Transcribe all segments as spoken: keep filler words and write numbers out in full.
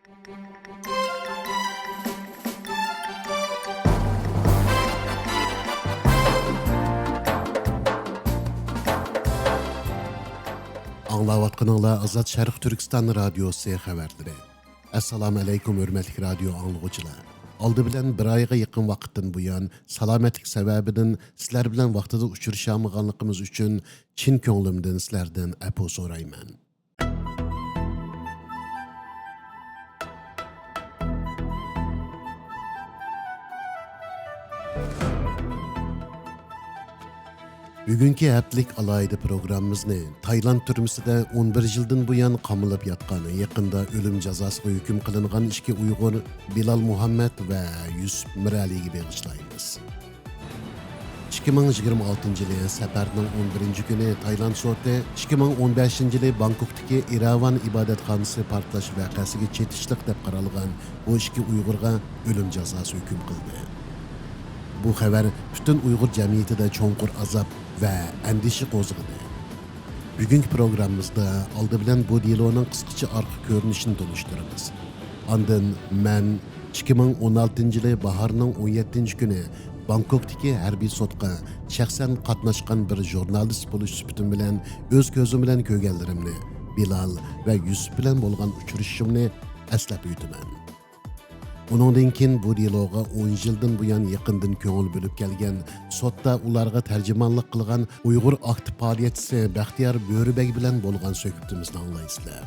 ئاڭلاۋاتقىنىڭلار ئازاد شەرق تۈركىستان رادىيوسى خەۋەرلىرى. ئەسسالامۇ ئەلەيكۇم، ھۆرمەتلىك رادىيو ئاڭلىغۇچىلار. ئالدى بىلەن بىر ئايغا يېقىن ۋاقىتتىن بۇيان سالامەتلىك سەۋەبىدىن سىلەر بىلەن ۋاقتىدا ئۇچرىشالمىغانلىقىمىز ئۈچۈن چىن كۆڭلۈمدىن سىلەردىن ئەپۇ سورايمەن. بۈگۈنكى ھەپتىلىك ئالاھىدە پروگراممىمىزنى تايلاند تۈرمىسىدە ئون بىر يىلدىن بۇيان قامىلىپ ياتقان، يېقىندا ئۆلۈم جازاسىغا ھۆكۈم قىلىنغان ئىككى ئۇيغۇر بىلال مۇھەممەد ۋە يۈسۈپ مىرئەلىگە بېغىشلايمىز. ئىككى مىڭ يىگىرمە ئالتىنچى يىلى سەپەرنىڭ ئون بىرىنچى كۈنى تايلاند سوتى ئىككى مىڭ ئون بەشىنچى يىلى بانكوكتىكى ئىراۋان ئىبادەتخانىسى پارتلاش ۋەقەسىگە چېتىشلىق دەپ قارالغان بۇ ئىككى ئۇيغۇرغا ئۆلۈم جازاسى ھۆكۈم قىلدى. بۇ خەۋەر پۈتۈن ئۇيغۇر جەمئىيىتىدە چوڭقۇر ئازاب ۋە ئەندىشە قوزغىدى. بۈگۈنكى پروگراممىمىزدا ئالدى بىلەن بۇ دېلونىڭ قىسقىچە ئارقا كۆرۈنۈشىنى تونۇشتۇرىمىز. ئاندىن مەن ئىككى مىڭ ئون ئالتىنچى يىلى باھارنىڭ ئون يەتتىنچى كۈنى بانكوكتىكى ھەربىي سوتقا شەخسەن قاتناشقان بىر ژۇرنالىست بولۇش سۈپىتىم بىلەن ئۆز كۆزۈم بىلەن كۆرگەنلىرىمنى، بىلال ۋە يۈسۈپ بىلەن بولغان ئۇچرىشىشىمنى ئەسلەپ ئۆتىمەن. ئۇنىڭدىن كېيىن بۇ دېلوغا ئون يىلدىن بۇيان يېقىندىن كۆڭۈل بۆلۈپ كەلگەن، سوتتا ئۇلارغا تەرجىمانلىق قىلغان ئۇيغۇر ئاكتىپ پائالىيەتچىسى بەختىيار بۆرىبەگ بىلەن بولغان سۆھبىتىمىزنى ئاڭلايسىلەر.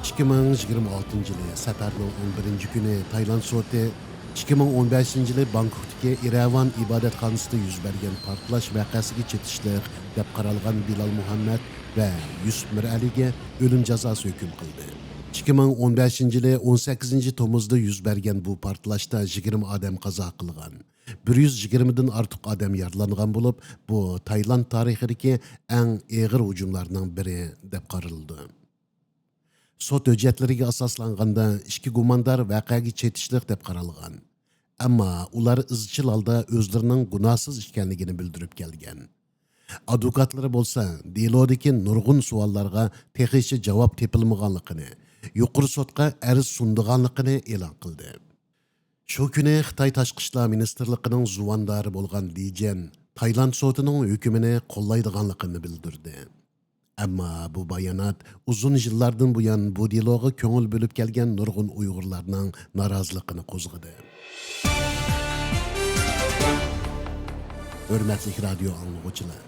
ئىككى مىڭ يىگىرمە ئالتىنچى يىلى سەپەرنىڭ ئون بىرىنچى كۈنى تايلاند سوتى ئىككى مىڭ ئون بەشىنچى يىلى بانكوكتىكى ئىراۋان ئىبادەتخانىسىدا يۈز بەرگەن پارتلاش ۋەقەسىگە چېتىشلىق دەپ قارالغان بىلال مۇھەممەد ۋە يۈسۈپ مىرئەلىگە ئۆلۈم جازاسى ھۆكۈم قىلدى. ئىككى مىڭ ئون بەشىنچى يىلى ئون سەككىزىنچى تومۇزدا يۈز بەرگەن بۇ پارتلاشتا يىگىرمە ئادەم قازا قىلغان، بىر يۈز يىگىرمىدىن ئارتۇق ئادەم يارىلانغان بولۇپ، بۇ تايلاند تارىخىدىكى ئەڭ ئېغىر ھۇجۇملارنىڭ بىرى دەپ قارىلىدۇ. سوت ھۆججەتلىرىگە ئاساسلانغاندا، ئىككى گۇماندار ۋەقەگە چېتىشلىق دەپ قارالغان. ئەمما ئۇلار ئىزچىل ھالدا ئۆزلىرىنىڭ گۇناھسىز ئىكەنلىكىنى بىلدۈرۈپ كەلگەن. ئادۋوكاتلىرى بولسا دېلودىكى نۇرغۇن سوئاللارغا تېخىچە جاۋاب تېپىلمىغانلىقىنى، يۇقىرى سوتقا ئەرز سۇنىدىغانلىقىنى ئېلان قىلدى. شۇ كۈنى خىتاي تاشقى ئىشلار مىنىستىرلىقىنىڭ زۇۋاندارى بولغان لى جيەن تايلاند سوتىنىڭ ھۆكمىنى قوللايدىغانلىقىنى بىلدۈردى. ئەمما بۇ بايانات ئۇزۇن يىللاردىن بۇيان بۇ دېلوغا كۆڭۈل بۆلۈپ كەلگەن نۇرغۇن ئۇيغۇرلارنىڭ نارازىلىقىنى قوزغىدى. ھۆرمەتلىك رادىيو ئاڭلىغۇچىلار،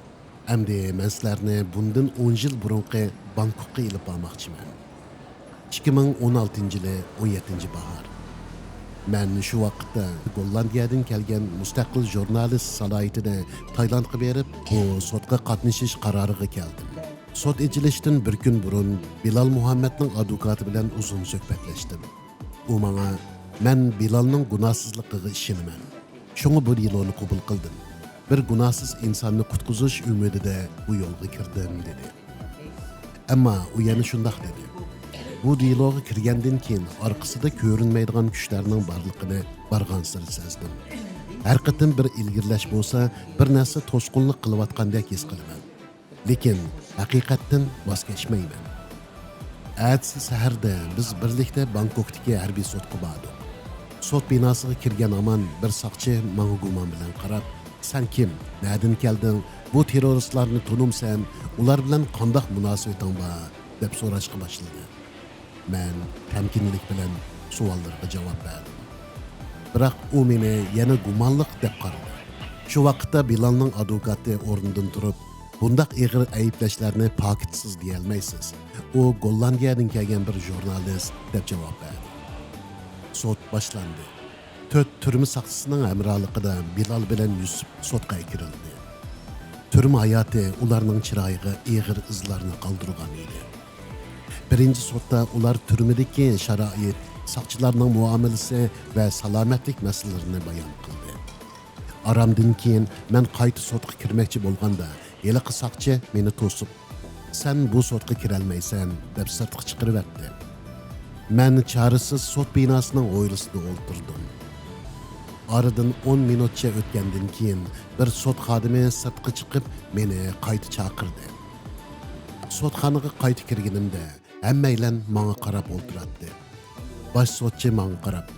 ئەمدى مەن سىلەرنى بۇندىن ئون يىل بۇرۇنقى بانكوكقا ئېلىپ بارماقچىمەن. ئىككى مىڭ ئون ئالتىنچى يىلى ئون يەتتىنچى باھار. مەن شۇ ۋاقىتتا گوللاندىيەدىن كەلگەن مۇستەقىل ژۇرنالىست سالاھىيىتىدە تايلاندقا بېرىپ، بۇ سوتقا قاتنىشىش قارارىغا كەلدىم. سوت ئېچىلىشتىن بىر كۈن بۇرۇن بىلال مۇھەممەدنىڭ ئادۋوكاتى بىلەن ئۇزۇن سۆھبەتلەشتىم. ئۇ ماڭا، مەن بىلالنىڭ گۇناھسىزلىقىغا ئىشىنىمەن. شۇڭا بۇ دېلونى قوبۇل قىلدىم. بىر گۇناھسىز ئىنساننى قۇتقۇزۇش ئۈمىدىدە بۇ يولغا كىردىم، دېدى. ئەمما ئۇ يەنە شۇنداق دېدى. بۇ دېلوغا كىرگەندىن كېيىن ئارقىسىدا كۆرۈنمەيدىغان كۈچلەرنىڭ بارلىقىنى بارغانسېرى سەزدىم. ھەر قېتىم بىر ئىلگىرىلەش بولسا، بىر نەرسە توسقۇنلۇق قىلىۋاتقاندەك ھېس قىلىمەن. لېكىن ھەقىقەتتىن ۋاز كەچمەيمەن. ئەتىسى سەھەردە بىز بىرلىكتە بانكوكتىكى ھەربىي سوتقا باردۇق. سوت بىناسىغا كىرگەن ھامان بىر ساقچى ماڭا گۇمان بىلەن قاراپ، «سەن كىم؟ نەدىن كەلدىڭ؟ بۇ تېررورىستلارنى تونۇمسەن؟ ئۇلار بىلەن قانداق مۇناسىۋىتىڭ بار؟» دەپ سوراشقا باشلىدى. مەن تەمكىنلىك بىلەن سوئاللىرىغا جاۋاب بەردىم. بىراق ئۇ مېنى يەنە گۇمانلىق دەپ قارىدى. شۇ ۋاقىتتا بىلالنىڭ ئادۋوكاتى ئورنىدىن تۇرۇپ، «بۇنداق ئېغىر ئەيىبلەشلەرنى پاكىتسىز دېيەلمەيسىز. ئۇ گوللاندىيەدىن كەلگەن بىر ژۇرنالىست» دەپ جاۋاب بەردى. سوت باشلاندى. تۆت تۈرمە ساقچىسىنىڭ ھەمراھلىقىدا بىلال بىلەن يۈسۈپ سوتقا ئەكىرىلدى. تۈرمە ھاياتى ئۇلارنىڭ چىرايىغا ئېغىر ئىزلارنى قالدۇرغان ئىدى. بىرىنچى سوتتا ئۇلار تۈرمىدىكى شارائىت، ساقچىلارنىڭ مۇئامىلىسى ۋە سالامەتلىك مەسىلىلىرىنى بايان قىلدى. ئارامدىن كېيىن مەن قايتا سوتقا كىرمەكچى بولغاندا، ھېلىقى ساقچى مېنى توسۇپ، «سەن بۇ سوتقا كىرەلمەيسەن» دەپ سىرتقا چىقىرىۋەتتى. مەن چارىسىز سوت بىناسىنىڭ ھويلىسىدا ئولتۇردۇم. ئارىدىن ئون مىنۇتچە ئۆتكەندىن كېيىن، بىر سوت خادىمى سىرتقا چىقىپ، مېنى قايتا چاقىردى. سوتخانىغا قايتا كىرگىنىمدە، ھەممەيلەن ماڭا قاراپ ئولتۇراتتى. باش سوتچى ماڭا قاراپ،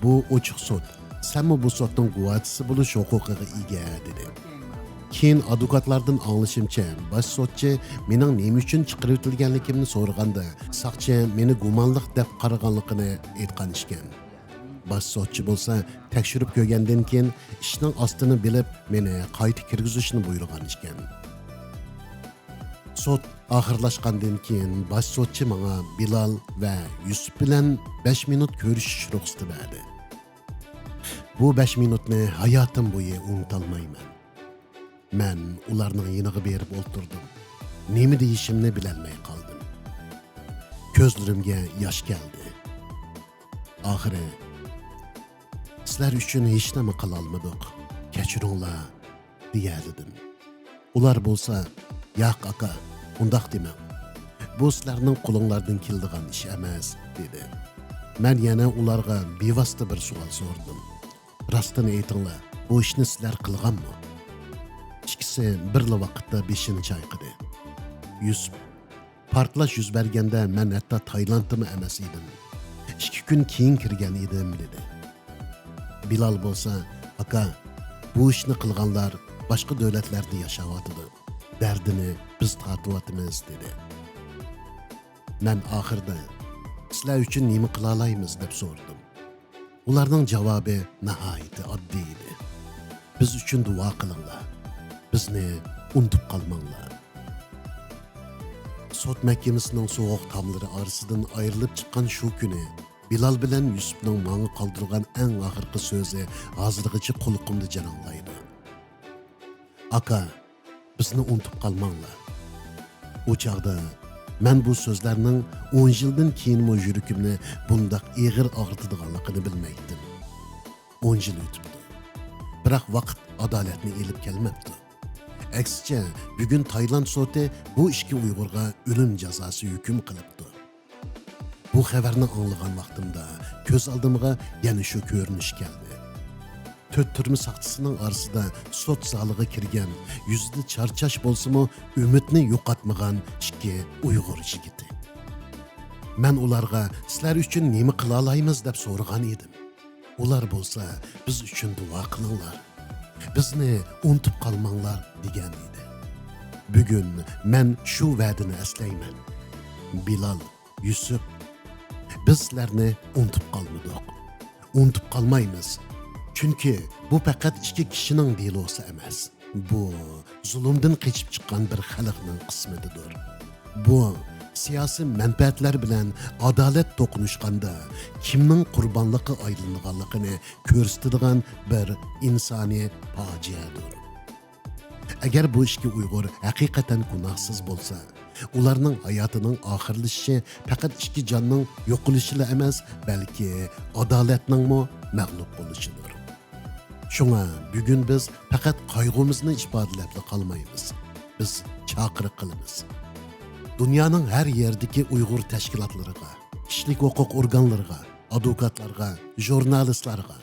«بۇ ئوچۇق سوت، سەنمۇ بۇ سوتنىڭ گۇۋاھچىسى بولۇش ھوقۇقىغا ئىگە» دېدى. كېيىن ئادۋوكاتلاردىن ئاڭلىشىمچە، باش سوتچى مېنىڭ نېمە ئۈچۈن چىقىرىۋېتىلگەنلىكىمنى سورىغاندا، ساقچى مېنى گۇمانلىق دەپ قارىغانلىقىنى ئېيتقان ئىكەن. باش سوتچى بولسا تەكشۈرۈپ كۆرگەندىن كېيىن ئىشنىڭ ئاستىنى بىلىپ، مېنى قايتا كىرگۈزۈشنى بۇيرۇغان ئىكەن. سوت ئاخىرلاشقاندىن كېيىن باش سوتچى ماڭا بىلال ۋە يۈسۈپ بىلەن بەش مىنۇت كۆرۈشۈش رۇخسىتى بەردى. بۇ بەش مىنۇتنى ھاياتىم بويى ئۇنتالمايمەن. مەن ئۇلارنىڭ يېنىغا بېرىپ ئولتۇردۇم. نېمە دېيىشىمنى بىلەلمەي قالدىم. كۆزلىرىمگە ياش كەلدى. ئاخىرى، «سىلەر ئۈچۈن ھېچنېمە قىلالمىدۇق. كەچۈرۈڭلار» دېيەلىدىم. ئۇلار بولسا، «ياق، ئاكا، ئۇنداق دېمەڭ. بۇ سىلەرنىڭ قولۇڭلاردىن كېلىدىغان ئىش ئەمەس» دېدى. مەن يەنە ئۇلارغا بىۋاسىتە بىر سوئال سورىدىم. «راستىنى ئېيتىڭلار، بۇ ئىشنى سىلەر قىلغانمۇ؟» ئىككىسى بىرلا ۋاقىتتا بېشىنى چايقىدى. يۈسۈپ، «پارتلاش يۈز بەرگەندە مەن ھەتتا تايلاندتىمۇ ئەمەس ئىدىم. ئىككى كۈن كېيىن كىرگەن ئىدىم» دېدى. بىلال بولسا، «ئاكا، بۇ ئىشنى قىلغانلار باشقا دۆلەتلەردە ياشاۋاتىدۇ. دەردىنى بىز تارتىۋاتىمىز» دېدى. مەن ئاخىرىدا، «سىلەر ئۈچۈن نېمە قىلالايمىز؟» دەپ سورىدىم. ئۇلارنىڭ جاۋابى ناھايىتى ئاددىي ئىدى. «بىز ئۈچۈن دۇئا قىلىڭلار. بىزنى ئۇنتۇپ قالماڭلار.» سوت مەھكىمىسىنىڭ سوغۇق تاملىرى ئارىسىدىن ئايرىلىپ چىققان شۇ كۈنى بىلال بىلەن يۈسۈپنىڭ ماڭا قالدۇرغان ئەڭ ئاخىرقى سۆزى ھازىرغىچە قۇلىقىمدا جاراڭلايدۇ. «ئاكا، بىزنى ئۇنتۇپ قالماڭلار.» ئۇ چاغدا مەن بۇ سۆزلەرنىڭ ئون يىلدىن كېيىنمۇ يۈرىكىمنى بۇنداق ئېغىر ئاغرىتىدىغانلىقىنى بىلمەيتتىم. ئون يىل ئۆتۈپتۇ. بىراق ۋاقىت ئادالەتنى ئېلىپ كەلمەپتۇ. ئەكسىچە، بۈگۈن تايلاند سوتى بۇ ئىككى ئۇيغۇرغا ئۆلۈم جازاسى ھۆكۈم قىلىپتۇ. بۇ خەۋەرنى ئاڭلىغان ۋاقتىمدا كۆز ئالدىمغا يەنە شۇ كۆرۈنۈش كەلدى. تۆت تۈرمە ساقچىسىنىڭ ئارىسىدا سوت زالىغا كىرگەن، يۈزىدە چارچاش بولسىمۇ، ئۈمىدنى يوقاتمىغان ئىككى ئۇيغۇر يىگىتى. مەن ئۇلارغا، «سىلەر ئۈچۈن نېمە قىلالايمىز؟» دەپ سورىغان ئىدىم. ئۇلار بولسا، «بىز ئۈچۈن دۇئا قىلىڭلار. بىزنى ئۇنتۇپ قالماڭلار» دېگەن ئىدى. بۈگۈن مەن شۇ ۋەدىنى ئەسلەيمەن. بىلال، يۈسۈپ، بىز سىلەرنى ئۇنتۇپ قالمىدۇق. ئۇنتۇپ قالمايمىز. چۈنكى بۇ پەقەت ئىككى كىشىنىڭ دېلوسى ئەمەس. بۇ زۇلۇمدىن قېچىپ چىققان بىر خەلقنىڭ قىسمىتىدۇر. بۇ سىياسىي مەنپەئەتلەر بىلەن ئادالەت توقۇنۇشقاندا كىمنىڭ قۇربانلىققا ئايلىنىدىغانلىقىنى كۆرسىتىدىغان بىر ئىنسانىي پاجىئەدۇر. ئەگەر بۇ ئىككى ئۇيغۇر ھەقىقەتەن گۇناھسىز بولسا، ئۇلارنىڭ ھاياتىنىڭ ئاخىرلىشىشى پەقەت ئىككى جاننىڭ يوقىلىشىلا ئەمەس، بەلكى ئادالەتنىڭمۇ مەغلۇپ بولۇشىدۇر. شۇڭا بۈگۈن بىز پەقەت قايغۇمىزنى ئىپادىلەپلا قالمايمىز. بىز چاقىرىق قىلىمىز. دۇنيانىڭ ھەر يېرىدىكى ئۇيغۇر تەشكىلاتلىرىغا، كىشىلىك ھوقۇق ئورگانلىرىغا، ئادۋوكاتلارغا، ژۇرنالىستلارغا،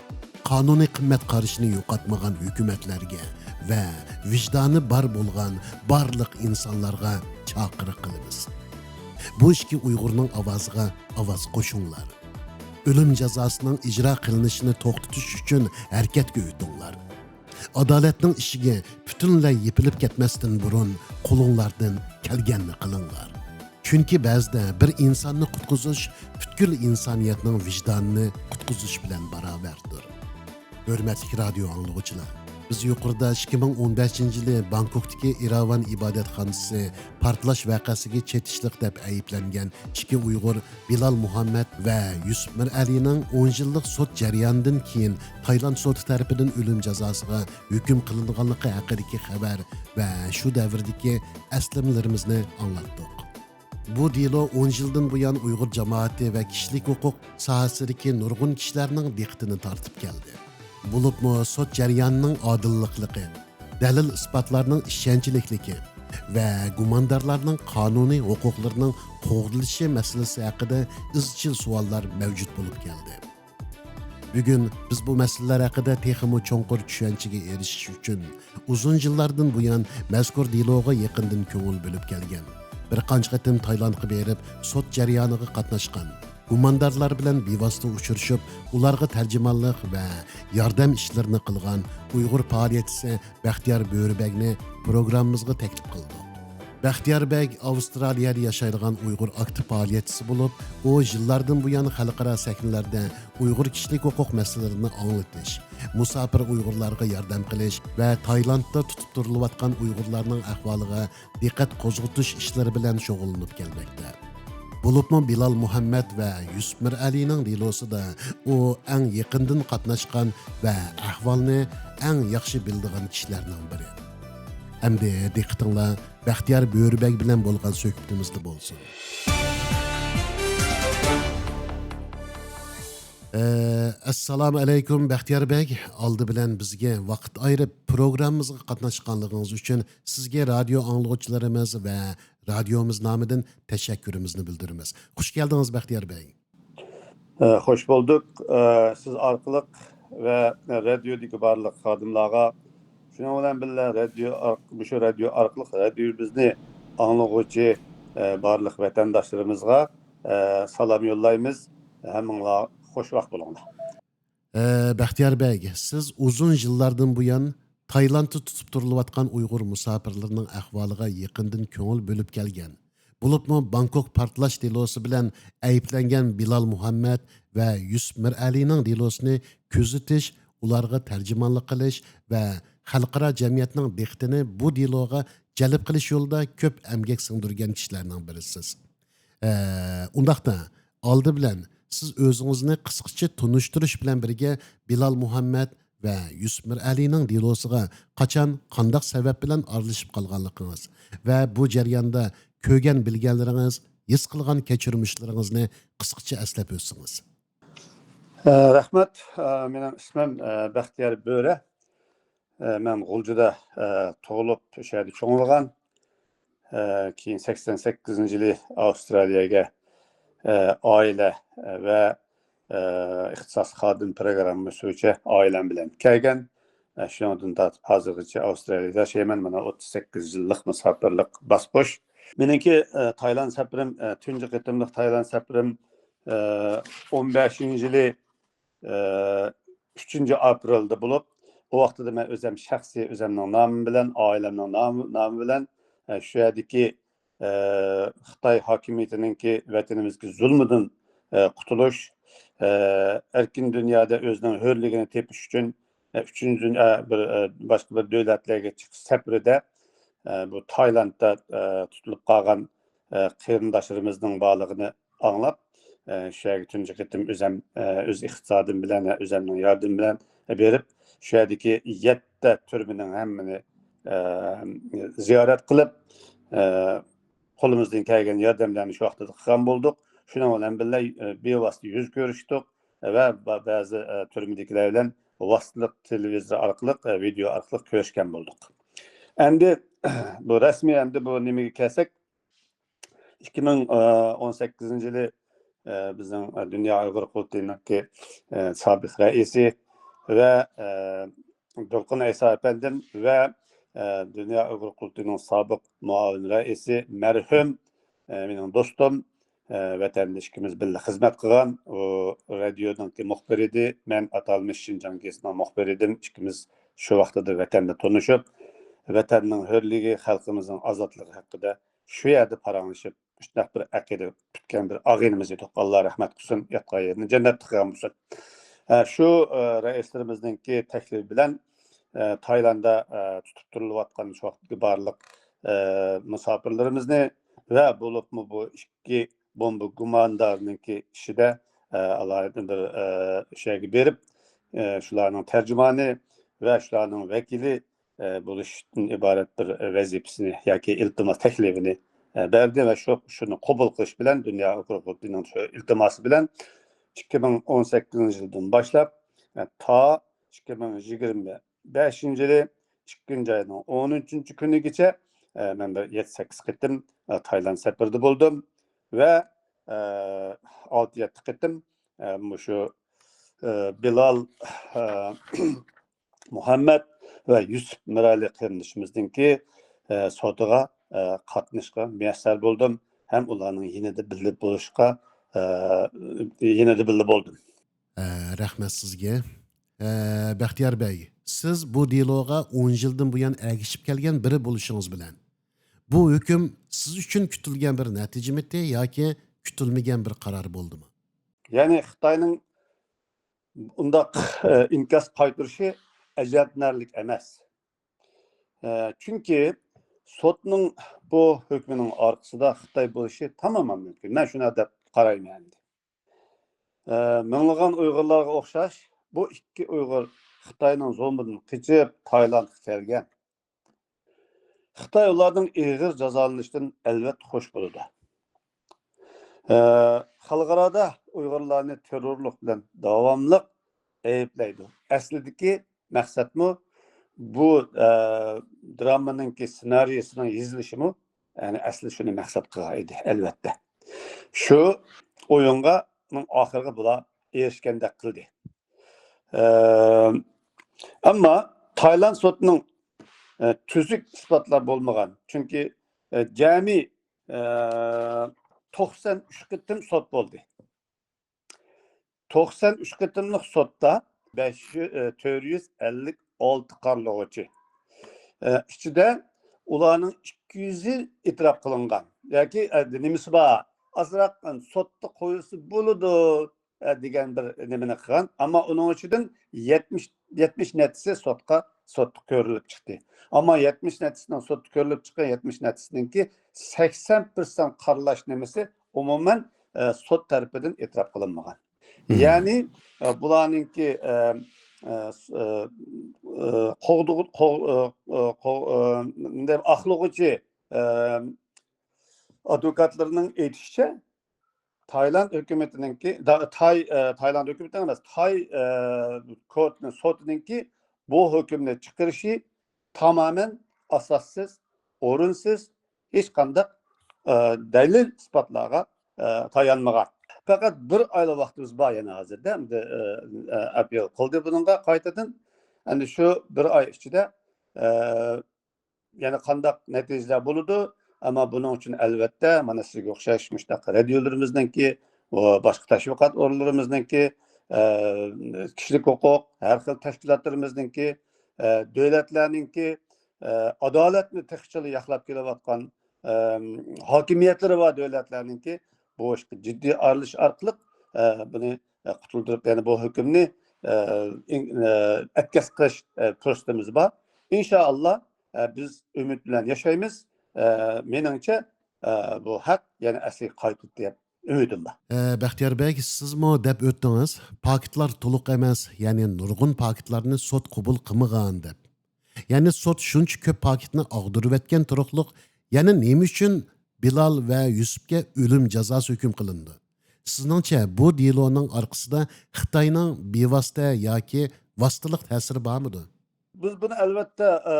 قانۇنىي قىممەت قارىشىنى يوقاتمىغان ھۆكۈمەتلەرگە ۋە ۋىجدانى بار بولغان بارلىق ئىنسانلارغا چاقىرىق قىلىمىز. بۇ ئىككى ئۇيغۇرنىڭ ئاۋازىغا ئاۋاز قوشۇڭلار. ئۆلۈم جازاسىنىڭ ئىجرا قىلىنىشىنى توختىتىش ئۈچۈن ھەرىكەتكە ئۆتۈڭلار. ئادالەتنىڭ ئىشىكى پۈتۈنلەي يېپىلىپ كەتمەستىن بۇرۇن قولۇڭلاردىن كەلگەننى قىلىڭلار. چۈنكى بەزىدە بىر ئىنساننى قۇتقۇزۇش پۈتكۈل ئىنسانىيەتنىڭ ۋىجدانىنى قۇتقۇزۇش بىلەن باراۋەردۇر. ھۆرمەتلىك رادىيو ئاڭلىغۇچىلار، بىز يۇقىرىدا ئىككى مىڭ ئون بەشىنچى يىلى بانكوكتىكى ئىراۋان ئىبادەتخانىسى پارتلاش ۋەقەسىگە چېتىشلىق دەپ ئەيىبلەنگەن ئىككى ئۇيغۇر بىلال مۇھەممەد ۋە يۈسۈپ مىرئەلىنىڭ ئون يىللىق سوت جەريانىدىن كېيىن تايلاند سوتى تەرىپىدىن ئۆلۈم جازاسىغا ھۆكۈم قىلىنغانلىقى ھەققىدىكى خەۋەر ۋە شۇ دەۋردىكى ئەسلىمىلىرىمىزنى ئاڭلاتتۇق. بۇ دېلو ئون يىلدىن بۇيان ئۇيغۇر جامائىتى ۋە كىشىلىك ھوقۇق ساھەسىدىكى نۇرغۇن كىشىلەرنىڭ دىققىتىنى تارتىپ كەلدى. بولۇپمۇ سوت جەريانىنىڭ ئادىللىقلىقى، دەلىل-ئىسپاتلارنىڭ ئىشەنچلىكلىكى ۋە گۇماندارلارنىڭ قانۇنىي ھوقۇقلىرىنىڭ قوغدىلىشى مەسىلىسى ھەققىدە ئىزچىل سوئاللار مەۋجۇت بولۇپ كەلدى. بۈگۈن بىز بۇ مەسىلىلەر ھەققىدە تېخىمۇ چوڭقۇر چۈشەنچىگە ئېرىشىش ئۈچۈن، ئۇزۇن يىللاردىن بۇيان مەزكۇر دېلوغا يېقىندىن كۆڭۈل بۆلۈپ كەلگەن، بىر قانچە قېتىم تايلاندقا بېرىپ، سوت جەريانىغا قاتناشقان، گۇماندارلار بىلەن بىۋاسىتە ئۇچرىشىپ، ئۇلارغا تەرجىمانلىق ۋە ياردەم ئىشلىرىنى قىلغان ئۇيغۇر پائالىيەتچىسى بەختىيار بۆرىبەگنى پروگراممىمىزغا تەكلىپ قىلدۇق. بەختىيار بەگ ئاۋسترالىيەدە ياشايدىغان ئۇيغۇر ئاكتىپ پائالىيەتچىسى بولۇپ، ئۇ يىللاردىن بۇيان خەلقئارا سەھنىلەردە ئۇيغۇر كىشىلىك ھوقۇق مەسىلىلىرىنى ئاڭلىتىش، مۇساپىر ئۇيغۇرلارغا ياردەم قىلىش ۋە تايلاندتا تۇتۇپ تۇرۇلۇۋاتقان ئۇيغۇرلارنىڭ ئەھۋالىغا دىققەت قوزغىتىش ئىشلىرى بىلەن شۇغۇللىنىپ كەلمەكتە. بولۇپمۇ بىلال مۇھەممەد ۋە يۈسۈپ مىرئەلىنىڭ دېلوسىدا ئۇ ئەڭ يېقىندىن قاتناشقان ۋە ئەھۋالنى ئەڭ ياخشى بىلىدىغان كىشىلەرنىڭ بىرى. ئەمدى دىققىتىڭلار بەختىيار بۆرىبەگ بىلەن بولغان سۆھبىتىمىزدە بولسۇن. ئە، ئەسسالامۇ ئەلەيكۇم، بەختىيار بەگ. ئالدى بىلەن بىزگە ۋاقىت ئايرىپ، پروگراممىمىزغا قاتناشقانلىقىڭىز ئۈچۈن سىزگە رادىيو ئاڭلىغۇچىلىرىمىز ۋە رادىيومىز نامىدىن تەشەككۈرىمىزنى بىلدۈرىمىز. خۇش كەلدىڭىز، بەختىيار بەگ. ئە، خوش بولدۇق. ئە، سىز ئارقىلىق ۋە رادىيودىكى بارلىق خادىملارغا، شۇنىڭ بىلەن بىللە رادىيو ئار-، مۇشۇ رادىيو ئارقىلىق رادىيومىزنى ئاڭلىغۇچى، ئە، بارلىق ۋەتەنداشلىرىمىزغا، ئە، سالام يوللايمىز. ھەممىڭلار خوش ۋاقىت بولۇڭلار. ئە، بەختىيار بەگ، سىز ئۇزۇن يىللاردىن بۇيان تايلاندتا تۇتۇپ تۇرۇلۇۋاتقان ئۇيغۇر مۇساپىرلىرىنىڭ ئەھۋالىغا يېقىندىن كۆڭۈل بۆلۈپ كەلگەن. بولۇپمۇ بانكوك پارتلاش دېلوسى بىلەن ئەيىبلەنگەن بىلال مۇھەممەد ۋە يۈسۈپ مىرئەلىنىڭ دېلوسىنى كۆزىتىش، ئۇلارغا تەرجىمانلىق قىلىش ۋە خەلقئارا جەمئىيەتنىڭ دىققىتىنى بۇ دېلوغا جەلپ قىلىش يولىدا كۆپ ئەمگەك سىڭدۈرگەن كىشىلەرنىڭ بىرىسىز. ئە، ئۇنداقتا، ئالدى بىلەن سىز ئۆزىڭىزنى قىسقىچە تونۇشتۇرۇش بىلەن بىرگە، بىلال مۇھەممەد ۋە يۈسۈپ مىرئەلىنىڭ دېلوسىغا قاچان، قانداق سەۋەب بىلەن ئارىلىشىپ قالغانلىقىڭىز ۋە بۇ جەرياندا كۆرگەن بىلگەنلىرىڭىز، ھېس قىلغان كەچۈرمىشلىرىڭىزنى قىسقىچە ئەسلەپ ئۆتسىڭىز. ئە، رەھمەت. ئە، مېنىڭ ئىسمىم، ئە، بەختىيار بۆرە. ئە، مەن غۇلجىدا، ئە، تۇغۇلۇپ، شۇ يەردە چوڭىيغان. ئە، كېيىن سەكسەن سەككىزىنچى يىلى ئاۋسترالىيەگە، ئە، ئائىلە، ئە، ۋە، ئە، ئىختىساس خادىم پىروگراممىسى بويىچە ئائىلەم بىلەن كەلگەن. ئە، شۇنىڭدىن تارتىپ ھازىرغىچە ئاۋسترالىيەدە ياشايمەن. مانا ئوتتۇز سەككىز يىللىق مۇساپىرلىق باسپۇش. مېنىڭكى، ئە، تايلاند سەپىرىم، ئە، تۇنجى قېتىملىق تايلاند سەپىرىم، ئە، ئون بەشىنچى يىلى ئى، ئۈچىنچى ئاپرېلدا بولۇپ، ئۇ ۋاقتىدا مەن ئۆزەم شەخسىي ئۆزەمنىڭ نامى بىلەن، ئائىلەمنىڭ نامى، نامى بىلەن، ئە، شۇ يەردىكى، ئە، خىتاي ھاكىمىيىتىنىڭكى ۋەتىنىمىزدىكى زۇلمىدىن، ئە، قۇتۇلۇش، ئە، ئەركىن دۇنيادا ئۆزىنىڭ ھۆرلۈكىنى تېپىش ئۈچۈن، ئە، ئۈچىنچى دۇنيا، بىر، ئە، باشقا بىر دۆلەتلەرگە چىقىش سەپىرىدە، ئە، بۇ تايلاندتا، ئە، تۇتۇلۇپ قالغان، ئە، قېرىنداشلىرىمىزنىڭ بارلىقىنى ئاڭلاپ، ئە، شۇ يەرگە تۇنجى قېتىم ئۆزەم، ئە، ئۆز ئىقتىسادىم بىلەن، ئە، ئۆزەمنىڭ ياردىمىم بىلەن بېرىپ، شۇ يەردىكى يەتتە تۈرمىنىڭ ھەممىنى، ئە، زىيارەت قىلىپ، ئە، قولىمىزدىن كەلگەن ياردەملەرنى شۇ ۋاقتىدا قىلغان بولدۇق. شۇنىڭ بىلەن بىللە، ئە، بىۋاسىتە يۈز كۆرۈشتۇق ۋە بە-، بەزى، ئە، تۈرمىدىكىلەر بىلەن ۋاسىتىلىق تېلېۋىزور ئارقىلىق، ئە، ۋىدېئو ئارقىلىق كۆرۈشكەن بولدۇق. ئەمدى بۇ رەسمىي، ئەمدى بۇ نېمىگە كەلسەك، ئىككى مىڭ ئون سەككىزىنچى يىلى، ئە، بىزنىڭ، ئە، دۇنيا ئۇيغۇر قۇرۇلتىيىنىڭكى، ئە، سابىق رەئىسى ۋە، ئە، دولقۇن ئەيسا ئەپەندىم ۋە، ئە، دۇنيا ئۇيغۇر قۇرۇلتىيىنىڭ سابىق مۇئاۋىن رەئىسى مەرھۇم، ئە، مېنىڭ دوستۇم، ئە، ۋەتەندە ئىككىمىز بىللە خىزمەت قىلغان، ئۇ رادىيونىڭكى مۇخبىرى ئىدى، مەن ئاتالمىش شىنجاڭ گېزىتىنىڭ مۇخبىرى ئىدىم. ئىككىمىز شۇ ۋاقتىدا ۋەتەندە تونۇشۇپ، ۋەتەننىڭ ھۆرلۈكى، خەلقىمىزنىڭ ئازادلىقى ھەققىدە شۇ يەردە پاراڭلىشىپ، مۇشۇنداق بىر ئەقىدە پۈتكەن بىر ئاغىنىمىز ئىدۇق. ئاللا رەھمەت قىلسۇن، ياتقان يېرىنى جەننەتتە قىلغان بولسۇن. ئە، شۇ، ئە، رەئىسلىرىمىزنىڭكى تەكلىپى بىلەن، ئە، تايلانددا، ئە، تۇتۇپ تۇرۇلۇۋاتقان شۇ ۋاقىتتىكى بارلىق، ئە، مۇساپىرلىرىمىزنى ۋە بولۇپمۇ بۇ ئىككى بومبا گۇماندارىنىڭكى ئىشىدە، ئە، ئالاھىدە بىر، ئە، شۇ يەرگە بېرىپ، ئە، شۇلارنىڭ تەرجىمانى ۋە شۇلارنىڭ ۋەكىلى ئە، بولۇشتىن ئىبارەت بىر ۋەزىپىسىنى ياكى ئىلتىماس تەكلىپىنى، ئە، بەردى ۋە شۇ، شۇنى قوبۇل قىلىش بىلەن دۇنيا ئۇيغۇر قۇرۇلتىيىنىڭ شۇ ئىلتىماسى بىلەن ئىككى مىڭ ئون سەككىزىنچى يىلدىن باشلاپ، ئە، تا ئىككى مىڭ يىگىرمە بەشىنچى يىلى ئىككىنچى ئاينىڭ ئون ئۈچىنچى كۈنىگىچە، ئە، مەن بىر يەتتە سەككىز قېتىم، ئە، تايلاند سەپىرىدە بولدۇم ۋە، ئە، ئالتە يەتتە قېتىم، ئە، مۇشۇ، ئە، بىلال، ئە، مۇھەممەد ۋە يۈسۈپ مىرئەلى قېرىندىشىمىزنىڭكى، ئە، سوتىغا، ئە، قاتنىشىشقا مۇيەسسەر بولدۇم ھەم ئۇلارنىڭ يېنىدا بىللە بولۇشقا، ئە، يېنىدا بىللە بولدۇم. ئە، رەھمەت سىزگە. ئە، بەختىيار بەگ، سىز بۇ دېلوغا ئون يىلدىن بۇيان ئەگىشىپ كەلگەن بىرى بولۇشىڭىز بىلەن، بۇ ھۆكۈم سىز ئۈچۈن كۈتۈلگەن بىر نەتىجىمىتى ياكى كۈتۈلمىگەن بىر قارار بولدىمۇ؟ يەنى خىتاينىڭ ئۇنداق، ئە، ئىنكاس قايتۇرۇشى ئەجەبلىنەرلىك ئەمەس. ئە، چۈنكى سوتنىڭ بۇ ھۆكمىنىڭ ئارقىسىدا خىتاي بولۇشى تامامەن مۇمكىن. مەن شۇنداق دەپ قارايمەن ئەمدى. ئە، مىڭلىغان ئۇيغۇرلارغا ئوخشاش بۇ ئىككى ئۇيغۇر خىتاينىڭ زۇلمىدىن قېچىپ تايلاندقا كەلگەن. خىتاي ئۇلاردىن ئېغىر جازالىنىشتىن ئەلۋەتتە خوش بولىدۇ. ئە، خەلقئارادا ئۇيغۇرلارنى تېررورلۇق بىلەن داۋاملىق ئەيىبلەيدۇ. ئەسلىدىكى مەقسەتمۇ بۇ، ئە، دراممىنىڭكى سېنارىيسىنىڭ يېزىلىشىمۇ، يەنى ئەسلى شۇنى مەقسەت قىلغان ئىدى، ئەلۋەتتە. شۇ ئويۇنغا ئاخىرىغا بۇلار ئېرىشكەندەك قىلدى. ئە، ئەمما تايلاند سوتىنىڭ، ئە، تۈزۈك ئىسپاتلار بولمىغان. چۈنكى، ئە، جەمئىي، ئە، توقسان ئۈچ قېتىم سوت بولدى. توقسان ئۈچ قېتىملىق سوتتا بەش يۈز، ئە، تۆت يۈز ئەللىك ئالتە قارىلىغۇچى، ئە، ئىچىدە ئۇلارنىڭ ئىككى يۈزى ئېتىراپ قىلىنغان. ياكى، ئە، نېمىسى بار، ئازراق سوتتا قويۇلسا بولىدۇ، ئە، دېگەن بىر نېمىنى قىلغان. ئەمما ئۇنىڭ ئىچىدىن يەتمىش، يەتمىش نەچچىسى سوتقا، سوتتا كۆرۈلۈپ چىقتى. ئەمما يەتمىش نەچچىسىنىڭ سوتتا كۆرۈلۈپ چىققان يەتمىش نەچچىسىنىڭكى سەكسەن پىرسەنت قارىلاش نېمىسى ئومۇمەن، ئە، سوت تەرىپىدىن ئېتىراپ قىلىنمىغان. مم. يەنى، ئە، بۇلارنىڭكى، ئە، ئە، س-، ئە، ئە، قوغدىغۇ-، قوغ-، ئە، ئە، قوغ-، ئە، نېمە دەيمەن، ئاقلىغۇچى، ئە، ئادۋوكاتلىرىنىڭ ئېيتىشىچە، تايلاند ھۆكۈمىتىنىڭكى، دا-، تاي، ئە، تايلاند ھۆكۈمىتىنىڭ ئەمەس، تاي، ئە، كورتىنىڭ، سوتىنىڭكى بۇ ھۆكۈمنى چىقىرىشى تامامەن ئاساسسىز، ئورۇنسىز، ھېچقانداق، ئە، دەلىل ئىسپاتلارغا، ئە، تايانمىغان. پەقەت بىر ئايلا ۋاقتىمىز بار يەنە ھازىردا. ئەمدى، ئە، ئە، ئەپېل قىلدى بۇنىڭغا قايتىدىن. ئەمدى شۇ بىر ئاي ئىچىدە، ئە، يەنە قانداق نەتىجىلەر بولىدۇ؟ ئەمما بۇنىڭ ئۈچۈن ئەلۋەتتە مانا سىزگە ئوخشاش مۇشۇنداق رادىيولىرىمىزنىڭكى، ۋە باشقا تەشۋىقات ئورۇنلىرىمىزنىڭكى، ئە، كىشىلىك ھوقۇق، ھەر خىل تەشكىلاتلىرىمىزنىڭكى، ئە، دۆلەتلەرنىڭكى، ئە، ئادالەتنى تېخىچىلا ياقلاپ كېلىۋاتقان، ئە، ھاكىمىيەتلىرى بار دۆلەتلەرنىڭكى بۇ ئىشقا جىددىي ئارىلىشىش ئارقىلىق، ئە، بۇنى، ئە، قۇتۇلدۇرۇپ، يەنى بۇ ھۆكۈمنى، ئە، ئىن-، ئە، ئەتكەس قىلىش، ئە، پۇرسىتىمىز بار. ئىنشائاللا، ئە، بىز ئۈمىد بىلەن ياشايمىز. ئە، مېنىڭچە، ئە، بۇ ھەق يەنە ئەسلىگە قايتىدۇ دەپ ئۈمىدىم بار. ئە، بەختىيار بەگ، سىزمۇ دەپ ئۆتتىڭىز، پاكىتلار تولۇق ئەمەس، يەنى نۇرغۇن پاكىتلارنى سوت قوبۇل قىلمىغان دەپ. يەنى سوت شۇنچە كۆپ پاكىتنى ئاغدۇرۇۋەتكەن تۇرۇقلۇق، يەنە نېمە ئۈچۈن بىلال ۋە يۈسۈپكە ئۆلۈم جازاسى ھۆكۈم قىلىندى؟ سىزنىڭچە، بۇ دېلونىڭ ئارقىسىدا خىتاينىڭ بىۋاسىتە ياكى ۋاسىتىلىق تەسىرى بارمىدۇ؟ بىز بۇنى ئەلۋەتتە، ئە،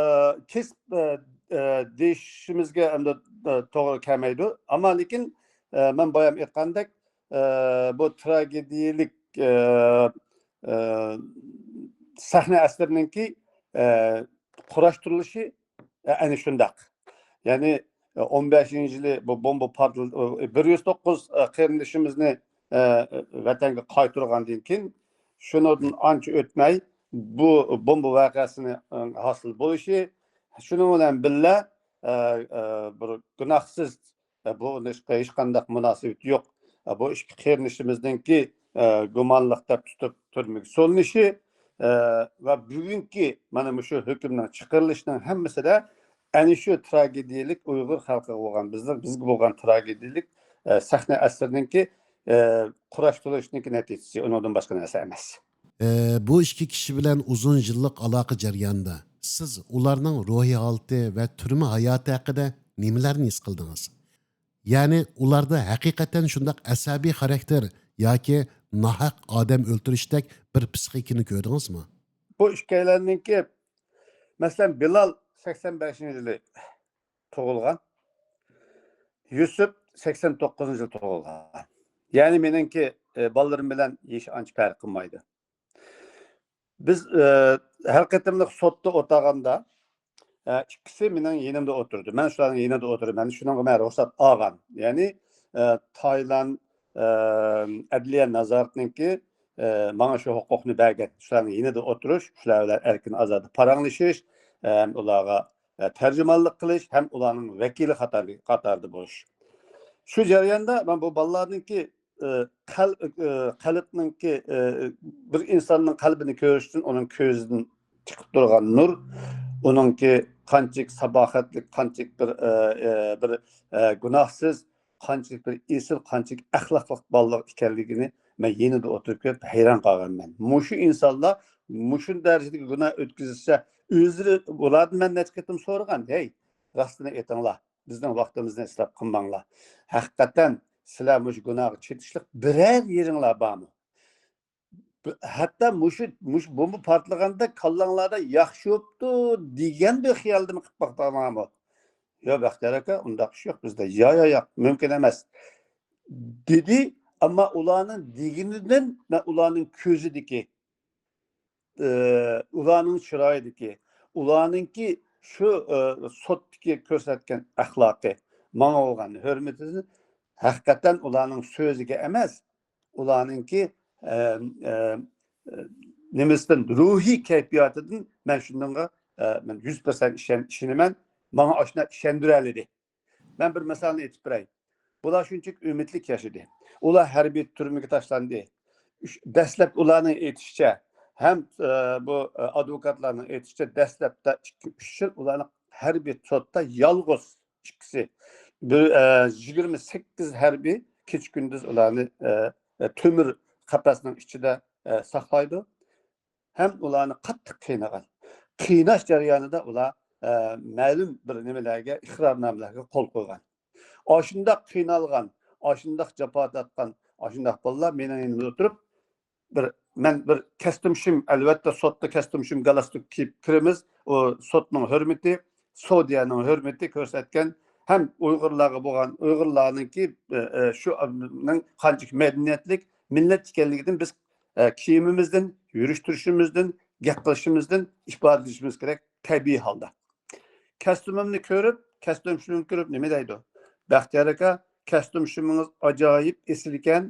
كېسىپ، ئە، ئە، دېيىشىمىزگە ئەمدى، ئە، توغرا كەلمەيدۇ. ئەمما لېكىن، ئە، مەن بايام ئېيتقاندەك، ئە، بۇ تراگېدىيەلىك، ئە، ئە، سەھنە ئەسىرىنىڭكى، ئە، قۇراشتۇرۇلۇشى، ئە، ئەنە شۇنداق. يەنى، ئە، ئون بەشىنچى يىلى بۇ بومبا پارتل-، ئە، بىر يۈز توققۇز، ئە، قېرىندىشىمىزنى، ئە، ۋەتەنگە قايتۇرغاندىن كېيىن، شۇنىڭدىن ئانچە ئۆتمەي، بۇ بومبا ۋەقەسىنى، ئە، ھاسىل بولۇشى، شۇنىڭ بىلەن بىللە، ئە، ئە، بىر گۇناھسىز، ئە، بۇ ئىشقا ھېچقانداق مۇناسىۋىتى يوق، ئە، بۇ ئىككى قېرىندىشىمىزنىڭكى، ئە، گۇمانلىق دەپ تۇتۇپ تۈرمىگە سولىنىشى، ئە، ۋە بۈگۈنكى مانا مۇشۇ ھۆكۈمنىڭ چىقىرىلىشىنىڭ ھەممىسىدە ئەنە شۇ تراگېدىيەلىك ئۇيغۇر خەلقىگە بولغان، بىزنىڭ، بىزگە بولغان تراگېدىيەلىك، ئە، سەھنە ئەسىرىنىڭكى، ئە، قۇراشتۇرۇلۇشىنىڭكى نەتىجىسى، ئۇنىڭدىن باشقا نەرسە ئەمەس. ئە، بۇ ئىككى كىشى بىلەن ئۇزۇن يىللىق ئالاقە جەريانىدا سىز ئۇلارنىڭ روھىي ھالىتى ۋە تۈرمە ھاياتى ھەققىدە نېمىلەرنى ھېس قىلدىڭىز؟ يەنى ئۇلاردا ھەقىقەتەن شۇنداق ئەسەبىي خاراكتېر ياكى ناھەق ئادەم ئۆلتۈرۈشتەك بىر پىسخىكىنى كۆردىڭىزمۇ؟ بۇ ئىككىيلەننىڭكى، مەسىلەن، بىلال سەكسەن بەشىنچى يىلى تۇغۇلغان، يۈسۈپ سەكسەن توققۇزىنچى يىلى تۇغۇلغان. يەنى مېنىڭكى، ئە، بالىلىرىم بىلەن يېشى ئانچە پەرق قىلمايدۇ. بىز، ئە، ھەر قېتىملىق سوتتا ئولتۇرغاندا، ئە، ئىككىسى مېنىڭ يېنىمدا ئولتۇردى. مەن شۇلارنىڭ يېنىدا ئولتۇردۇم. مەن شۇنىڭغا مەن رۇخسەت ئالغان. يەنى، ئە، تايلاند، ئە، ئەدلىيە نازارىتىنىڭكى، ئە، ماڭا شۇ ھوقۇقنى بەرگەن. شۇلارنىڭ يېنىدا ئولتۇرۇش، شۇلار بىلەن ئەركىن ئازادە پاراڭلىشىش، ھەم ئۇلارغا، ئە، تەرجىمانلىق قىلىش، ھەم ئۇلارنىڭ ۋەكىلى قاتارى-، قاتارىدا بولۇش. شۇ جەرياندا مەن بۇ بالىلارنىڭكى، ئە، قەل-، ئە، قەلبنىڭكى، ئە، بىر ئىنساننىڭ قەلبىنى كۆرۈشتىن ئۇنىڭ كۆزىدىن چىقىپ تۇرغان نۇر، ئۇنىڭكى قانچىلىك ساپاخەتلىك، قانچىلىك بىر، ئە، ئە، بىر، ئە، گۇناھسىز، قانچىلىك بىر ئېسىل، قانچىلىك ئەخلاقلىق بالىلىق ئىكەنلىكىنى مەن يېنىدا ئولتۇرۇپ كۆرۈپ ھەيران قالغانمەن. مۇشۇ ئىنسانلار مۇشۇ دەرىجىدىكى گۇناھ ئۆتكۈزسە، ئۆزلىرى، ئۇلاردىن مەن نەچچە قېتىم سورىغان، ھەي، راستىنى ئېيتىڭلار، بىزنىڭ ۋاقتىمىزنى ئىسراپ قىلماڭلار. ھەقىقەتەن سىلەر مۇشۇ گۇناھقا چېتىشلىق بىرەر يېرىڭلار بارمۇ؟ ھەتتا مۇشۇ، مۇشۇ بومبا پارتلىغاندا كاللاڭلاردا ياخشى بوپتۇ دېگەن بىر خىيالدىمۇ قىلىپ باقتىڭلارمۇ؟ ياق، بەختىيار ئاكا، ئۇنداق ئىش يوق بىزدە. يا، يا، ياق، مۇمكىن ئەمەس، دېدى. ئەمما ئۇلارنىڭ دېگىنىدىن مەن ئۇلارنىڭ كۆزىدىكى، ئى، ئۇلارنىڭ چىرايىدىكى، ئۇلارنىڭكى شۇ، ئى، سوتتىكى كۆرسەتكەن ئەخلاقى، ماڭا بولغان ھۆرمىتىدىن ھەقىقەتەن ئۇلارنىڭ سۆزىگە ئەمەس، ئۇلارنىڭكى، ئە، ئە، نېمىسىدىن، روھىي كەيپىياتىدىن مەن شۇنىڭغا، ئە، مەن يۈز پىرسەنت ئىشەن-، ئىشىنىمەن. ماڭا ئاشۇنداق ئىشەندۈرەلىدى. مەن بىر مىسالنى ئېيتىپ بېرەي. بۇلار شۇنچىلىك ئۈمىدلىك ياشىدى. ئۇلار ھەربىي تۈرمىگە تاشلاندى. ئۈچ، دەسلەپ ئۇلارنىڭ ئېيتىشىچە، ھەم، ئە، بۇ، ئە، ئادۋوكاتلارنىڭ ئېيتىشىچە، دەسلەپتە ئىككى، ئۈچ يىل ئۇلارنى ھەربىي سوتتا يالغۇز ئىككىسى، بىر، ئە، يىگىرمە سەككىز ھەربىي كېچە-كۈندۈز ئۇلارنى، ئە، ئە، تۆمۈر قەپەسنىڭ ئىچىدە، ئە، ساقلايدۇ. ھەم ئۇلارنى قاتتىق قىينىغان. قىيناش جەريانىدا ئۇلار، ئە، مەلۇم بىر نېمىلەرگە، ئىقرارنامىلەرگە قول قويغان. ئاشۇنداق قىينالغان، ئاشۇنداق جاپا تارتقان، ئاشۇنداق بالىلار مېنىڭ يېنىمدا ئولتۇرۇپ، بىر، مەن بىر كەستۈم شىم، ئەلۋەتتە، سوتتا كەستۈم شىم گالستۇك كىيىپ كىرىمىز. ئۇ سوتنىڭ ھۆرمىتى، سوديەنىڭ ھۆرمىتى كۆرسەتكەن ھەم ئۇيغۇرلارغا بولغان، ئۇيغۇرلارنىڭكى، ئە، ئە، شۇ، ئە، نىڭ قانچىلىك مەدەنىيەتلىك مىللەت ئىكەنلىكىدىن بىز، ئە، كىيىمىمىزدىن، يۈرۈش-تۇرۇشىمىزدىن، گەپ قىلىشىمىزدىن ئىپادىلىشىمىز كېرەك، تەبىئىي ھالدا. كەستۈمۈمنى كۆرۈپ، كەستۈم شىمىمنى كۆرۈپ نېمە دەيدۇ؟ بەختىيار ئاكا، كەستۈم شىمىڭىز ئاجايىپ ئېسىل ئىكەن.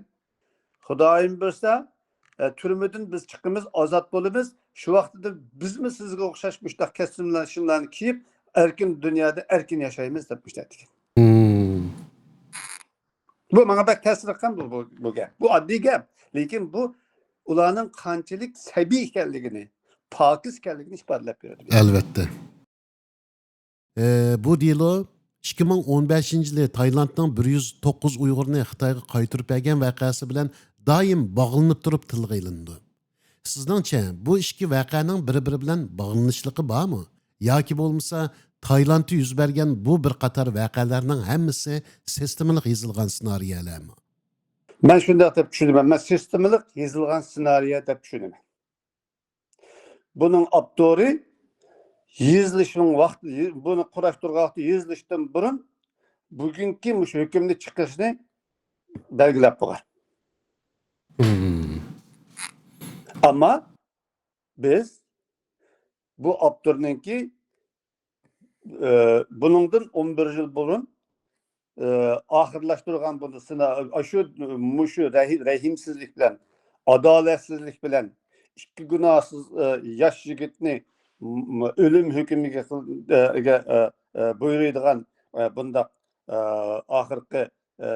خۇدايىم بۇيرۇسا، ئە، تۈرمىدىن بىز چىقىمىز، ئازاد بولىمىز. شۇ ۋاقتىدا بىزمۇ سىزگە ئوخشاش مۇشۇنداق كەستۈملەر، شىملارنى كىيىپ، ئەركىن دۇنيادا ئەركىن ياشايمىز، دەپ مۇشۇنداق دېگەن. مم. بۇ ماڭا بەك تەسىر قىلغان بۇ، بۇ، بۇ گەپ. بۇ ئاددىي گەپ. لېكىن بۇ ئۇلارنىڭ قانچىلىك سەبىي ئىكەنلىكىنى، پاكىز ئىكەنلىكىنى ئىپادىلەپ بېرىدۇ. ئەلۋەتتە. ئى، بۇ دېلو ئىككى مىڭ ئون بەشىنچى يىلى تايلاندنىڭ بىر يۈز توققۇز ئۇيغۇرنى خىتايغا قايتۇرۇپ بەرگەن ۋەقەسى بىلەن دائىم باغلىنىپ تۇرۇپ تىلغا ئېلىنىدۇ. سىزنىڭچە، بۇ ئىككى ۋەقەنىڭ بىر-بىرى بىلەن باغلىنىشلىقى بارمۇ؟ ياكى بولمىسا، تايلاندتا يۈز بەرگەن بۇ بىر قاتار ۋەقەلەرنىڭ ھەممىسى سىستېمىلىق يېزىلغان سېنارىيەلەرمۇ؟ مەن شۇنداق دەپ چۈشىنىمەن. مەن سىستېمىلىق يېزىلغان سېنارىيە دەپ چۈشىنىمەن. بۇنىڭ ئاپتورى يېزىلىشىنىڭ ۋاقتى، بۇنى قۇراشتۇرغان ۋاقتى يېزىلىشتىن بۇرۇن بۈگۈنكى مۇشۇ ھۆكۈمنى چىقىرىشنى بەلگىلەپ قويغان. مم. ئەمما بىز بۇ ئاپتورنىڭكى، ئە، بۇنىڭدىن ئون بىر يىل بۇرۇن، ئە، ئاخىرلاشتۇرغان بۇ سىنا-، ئاشۇ، مۇشۇ رەھىم-، رەھىمسىزلىك بىلەن، ئادالەتسىزلىك بىلەن ئىككى گۇناھسىز، ئە، ياش يىگىتنى، م-، ئۆلۈم ھۆكمىگە قىل-، ئە، ئە، ئە، بۇيرۇيدىغان، ئە، بۇنداق، ئە، ئاخىرقى ئە،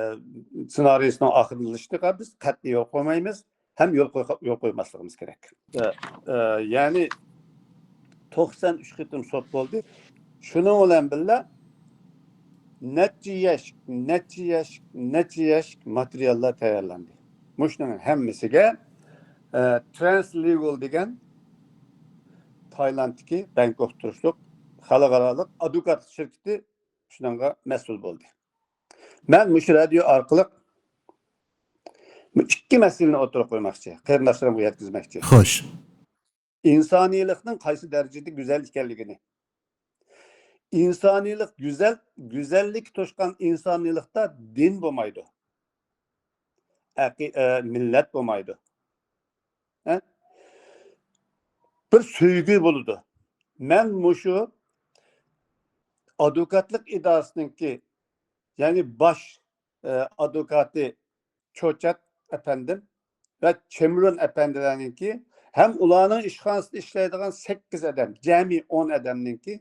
سېنارىيسىنىڭ ئاخىرلىشىشىغا بىز قەتئىي يول قويمايمىز ھەم يول قوي-، يول قويماسلىقىمىز كېرەك. ئە، ئە، يەنى توقسان ئۈچ قېتىم سوت بولدى. شۇنىڭ بىلەن بىللە نەچچە ياش، نەچچە ياش، نەچچە ياش ماتېرىياللار تەييارلاندى. مۇشۇنىڭ ھەممىسىگە، ئە، ترانسلېگال دېگەن تايلاندتىكى بەڭكوكتا تۇرۇشلۇق خەلقئارالىق ئادۋوكاتلىق شىركىتى شۇنىڭغا مەسئۇل بولدى. مەن مۇشۇ رادىيو ئارقىلىق بۇ ئىككى مەسىلىنى ئوتتۇرىغا قويماقچى، قېرىنداشلىرىمغا يەتكۈزمەكچى. خوش. ئىنسانىيلىقنىڭ قايسى دەرىجىدە گۈزەل ئىكەنلىكىنى. ئىنسانىيلىق گۈزەل، گۈزەللىككە توشقان ئىنسانىيلىقتا دىن بولمايدۇ. ئەقى-، ئە، مىللەت بولمايدۇ. ھە؟ بىر سۆيگۈ بولىدۇ. مەن مۇشۇ ئادۋوكاتلىق ئىدارىسىنىڭكى، يەنى باش، ئە، ئادۋوكاتى چوچات ئەپەندىم ۋە چېمرون ئەپەندىلەرنىڭكى ھەم ئۇلارنىڭ ئىشخانىسىدا ئىشلەيدىغان سەككىز ئادەم، جەمئىي ئون ئادەمنىڭكى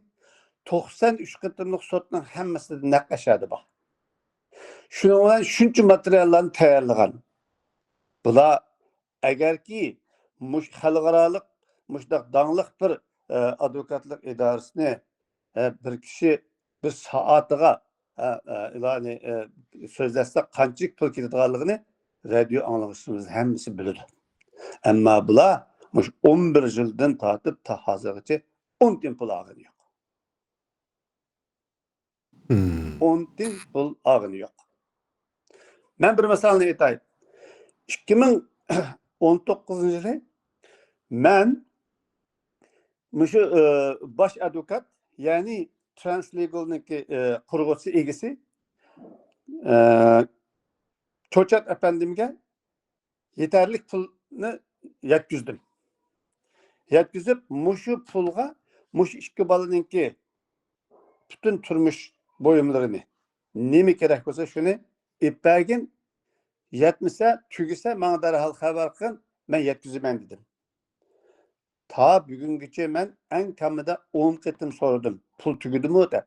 توقسان ئۈچ قېتىملىق سوتنىڭ ھەممىسىدە نەق ئەشھادى بار. شۇنىڭ بىلەن شۇنچە ماتېرىياللارنى تەييارلىغان. بۇلار ئەگەركى مۇش-، خەلقئارالىق مۇشۇنداق داڭلىق بىر، ئە، ئادۋوكاتلىق ئىدارىسىنى، ئە، بىر كىشى بىر سائىتىغا، ئە، ئە، ئىلانى، ئە، سۆزلەتسە قانچىلىك پۇل كېتىدىغانلىقىنى رادىيو ئاڭلىغۇچىلىرىمىزنىڭ ھەممىسى بىلىدۇ. ئەمما بۇلار مۇشۇ ئون بىر يىلدىن تارتىپ تا ھازىرغىچە ئون تىيىن پۇل ئالغىنى يوق. ئون تىيىن پۇل ئالغىنى يوق. مەن بىر مىسالنى ئېيتاي. ئىككى مىڭ ئون توققۇزىنچى يىلى مەن مۇشۇ، ئى، باش ئادۋوكات، يەنى ترانسلېگالنىڭكى، ئى، قۇرغۇچىسى، ئىگىسى، ئى، چوچات ئەپەندىمگە يېتەرلىك پۇلنى يەتكۈزدۈم. يەتكۈزۈپ، مۇشۇ پۇلغا مۇشۇ ئىككى بالىنىڭكى پۈتۈن تۇرمۇش بۇيۇملىرىنى، نېمە كېرەك بولسا شۇنى ئېلىپ بەرگىن. يەتمىسە، تۈگىسە ماڭا دەرھال خەۋەر قىل، مەن يەتكۈزىمەن دېدىم. تا بۈگۈنگىچە مەن ئەڭ كەمىدە ئون قېتىم سورىدىم، پۇل تۈگىدىمۇ دەپ.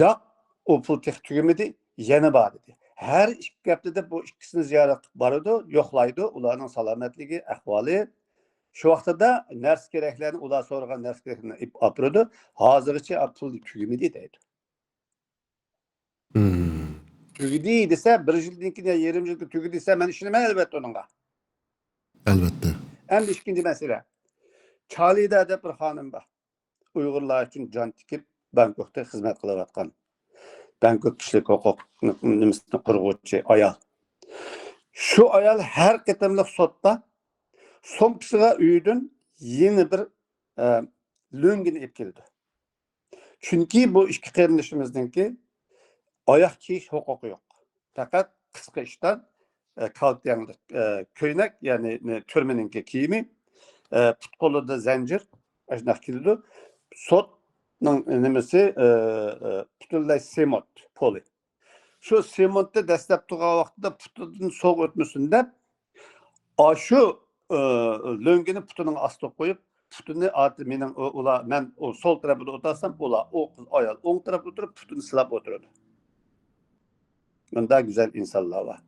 ياق، ئۇ پۇل تېخى تۈگىمىدى، يەنە بار دېدى. ھەر ئىككى ھەپتىدە بۇ ئىككىسىنى زىيارەت قىلىپ بارىدۇ، يوقلايدۇ، ئۇلارنىڭ سالامەتلىكى، ئەھۋالى. شۇ ۋاقتىدا نەرسە كېرەكلەرنى، ئۇلار سورىغان نەرسە كېرەكلەرنى ئېلىپ ئاپىرىدۇ. ھازىرغىچە پۇل تۈگىمىدى دەيدۇ. تۈگىدى دېسە، بىر يىلدىن كېيىن يا يېرىم يىلدا تۈگىدى دېسە، مەن ئىشىنىمەن ئەلۋەتتە ئۇنىڭغا. ئەلۋەتتە. ئەمدى ئىككىنچى مەسىلە. چالىدا دەپ بىر خانىم بار. ئۇيغۇرلار ئۈچۈن جان تىكىپ، بانكوكتا خىزمەت قىلىۋاتقان. بانكوك كىشىلىك ھوقۇق نېمىسىنى قۇرغۇچى ئايال. شۇ ئايال ھەر قېتىملىق سوتتا سومكىسىغا ئۆيدىن يېڭى بىر، ئە، لۆڭگىنى ئېلىپ كېلىدۇ. چۈنكى بۇ ئىككى قېرىندىشىمىزنىڭكى ئاياغ كىيىش ھوقۇقى يوق. پەقەت قىسقا ئىشتان، ئە، كالتەڭلىك، ئە، كۆينەك، يەنى نە-، تۈرمىنىڭكى كىيىمى، ئە، پۇت قولىدا زەنجىر، ئاشۇنداق كېلىدۇ. سوتنىڭ نېمىسى، ئە، ئە، پۈتۈنلەي سېمونت پولى. شۇ سېمونتنى دەسلەپ تۇرغان ۋاقتىدا پۇتىدىن سوغۇق ئۆتمىسۇن دەپ، ئاشۇ، ئە، لۆڭگىنى پۇتىنىڭ ئاستىغا قويۇپ، پۇتىنى ئارتى مېنىڭ ئۇ-، ئۇلار، مەن ئۇ سول تەرىپىدە ئولتۇرسام، ئۇلار، ئۇ قىز ئايال ئوڭ تەرەپتە ئولتۇرۇپ، پۇتىنى سىلاپ ئولتۇرىدۇ. مۇنداق گۈزەل ئىنسانلار بار.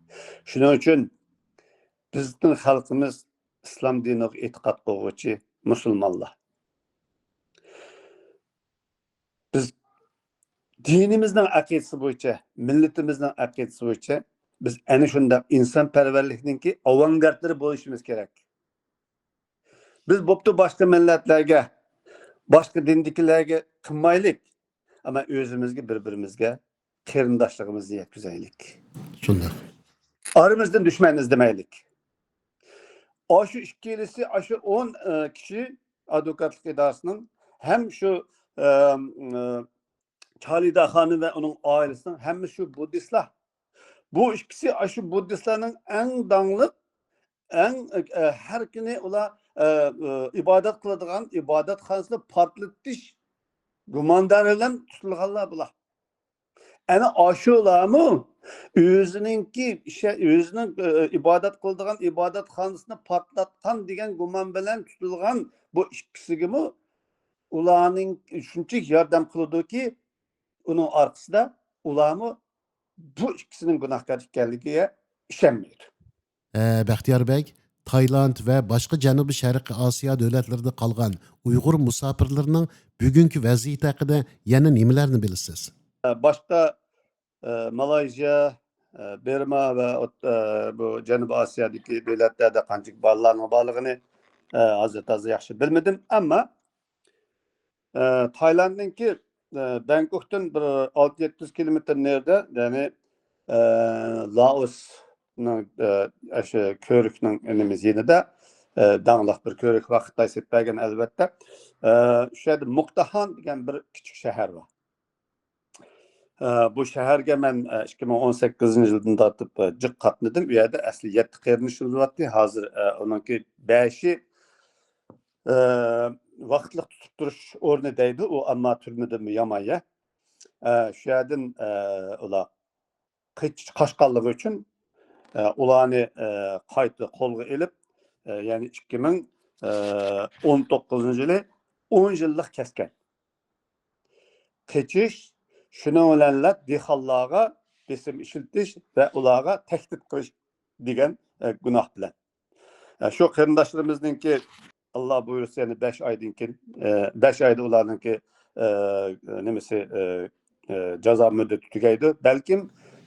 شۇنىڭ ئۈچۈن بىزنىڭ خەلقىمىز ئىسلام دىنىغا ئېتىقاد قىلغۇچى مۇسۇلمانلار. بىز دىنىمىزنىڭ ئەقىدىسى بويىچە، مىللىتىمىزنىڭ ئەقىدىسى بويىچە بىز ئەنە شۇنداق ئىنسانپەرۋەرلىكنىڭكى ئاۋانگارتلىرى بولۇشىمىز كېرەك. بىز بوپتۇ باشقا مىللەتلەرگە، باشقا دىندىكىلەرگە قىلمايلىق، ئەمما ئۆزىمىزگە، بىر-بىرىمىزگە قېرىنداشلىقىمىزنى يەتكۈزەيلىك. شۇنداق. ئارىمىزدىن دۈشمەن ئىزدىمەيلىك. ئاشۇ ئىككىلىسى، ئاشۇ ئون، ئە، كىشى ئادۋوكاتلىق ئىدارىسىنىڭ ھەم شۇ، ئە، ئە، چالىدا خانىم ۋە ئۇنىڭ ئائىلىسىنىڭ ھەممىسى شۇ بۇددىستلار. بۇ ئىككىسى ئاشۇ بۇددىستلارنىڭ ئەڭ داڭلىق، ئەڭ، ئە، ھەر كۈنى ئۇلار، ئە، ئە، ئىبادەت قىلىدىغان ئىبادەتخانىسىنى پارتلىتىش گۇماندارى بىلەن تۇتۇلغانلار بۇلار. ئەنە ئاشۇلارمۇ ئۆزىنىڭكى ئىشە-، ئۆزىنىڭ، ئە، ئىبادەت قىلىدىغان ئىبادەتخانىسىنى پارتلاتقان دېگەن گۇمان بىلەن تۇتۇلغان بۇ ئىككىسىگىمۇ ئۇلارنىڭ شۇنچىلىك ياردەم قىلىدۇكى، ئۇنىڭ ئارقىسىدا ئۇلارمۇ بۇ ئىككىسىنىڭ گۇناھكار ئىكەنلىكىگە ئىشەنمەيدۇ. ئە، بەختىيار بەگ، تايلاند ۋە باشقا جەنۇبىي شەرقىي ئاسىيا دۆلەتلىرىدە قالغان ئۇيغۇر مۇساپىرلىرىنىڭ بۈگۈنكى ۋەزىيىتى ھەققىدە يەنە نېمىلەرنى بىلىسىز؟ ئە، باشقا، ئە، مالايزىيە، ئە، بىرما ۋە ئوت-، ئە، بۇ جەنۇبىي ئاسىيادىكى دۆلەتلەردە قانچىلىك بالىلارنىڭ بارلىقىنى، ئە، ھازىر تازا ياخشى بىلمىدىم. ئەمما، ئە، تايلاندنىڭكى، ئە، بەنكوكتىن بىر ئالتە يەتتە يۈز كىلومېتىر نېرىدە، يەنى، ئە، لائوسنىڭ، ئە، ئاشۇ كۆۋرۈكنىڭ نېمىسى يېنىدا، ئە، داڭلىق بىر كۆۋرۈك بار، خىتاي سېتىپ بەرگەن ئەلۋەتتە. ئە، شۇ يەردە مۇقتاخان دېگەن بىر كىچىك شەھەر بار. ئە، بۇ شەھەرگە مەن، ئە، ئىككى مىڭ ئون سەككىزىنچى يىلدىن تارتىپ، ئە، جىق قاتنىدىم. ئۇ يەردە ئەسلى يەتتە قېرىندىشىمىز بارتتى. ھازىر، ئە، ئۇنىڭكى بەشى، ئە، ۋاقىتلىق تۇتۇپ تۇرۇش ئورنى دەيدۇ. ئۇ ئەمما تۈرمىدىنمۇ يامان يەر. ئە، شۇ يەردىن، ئە، ئۇلار قېچىش، قاچقانلىقى ئۈچۈن، ئە، ئۇلارنى، ئە، قايتا قولغا ئېلىپ، ئە، يەنى ئىككى مىڭ ئون توققۇزىنچى يىلى ئون يىللىق كەسكەن. قېچىش، شۇنىڭ بىلەنلا دېھقانلارغا بېسىم ئىشلىتىش ۋە ئۇلارغا تەھدىت قىلىش دېگەن، ئە، گۇناھ بىلەن. ئە، شۇ قېرىنداشلىرىمىزنىڭكى، ئاللا بۇيرۇسا، يەنە بەش ئايدىن كېيىن، ئە، بەش ئايدا ئۇلارنىڭكى، ئە، نېمىسى، ئە، ئە، جازا مۇددىتى تۈگەيدۇ. بەلكىم،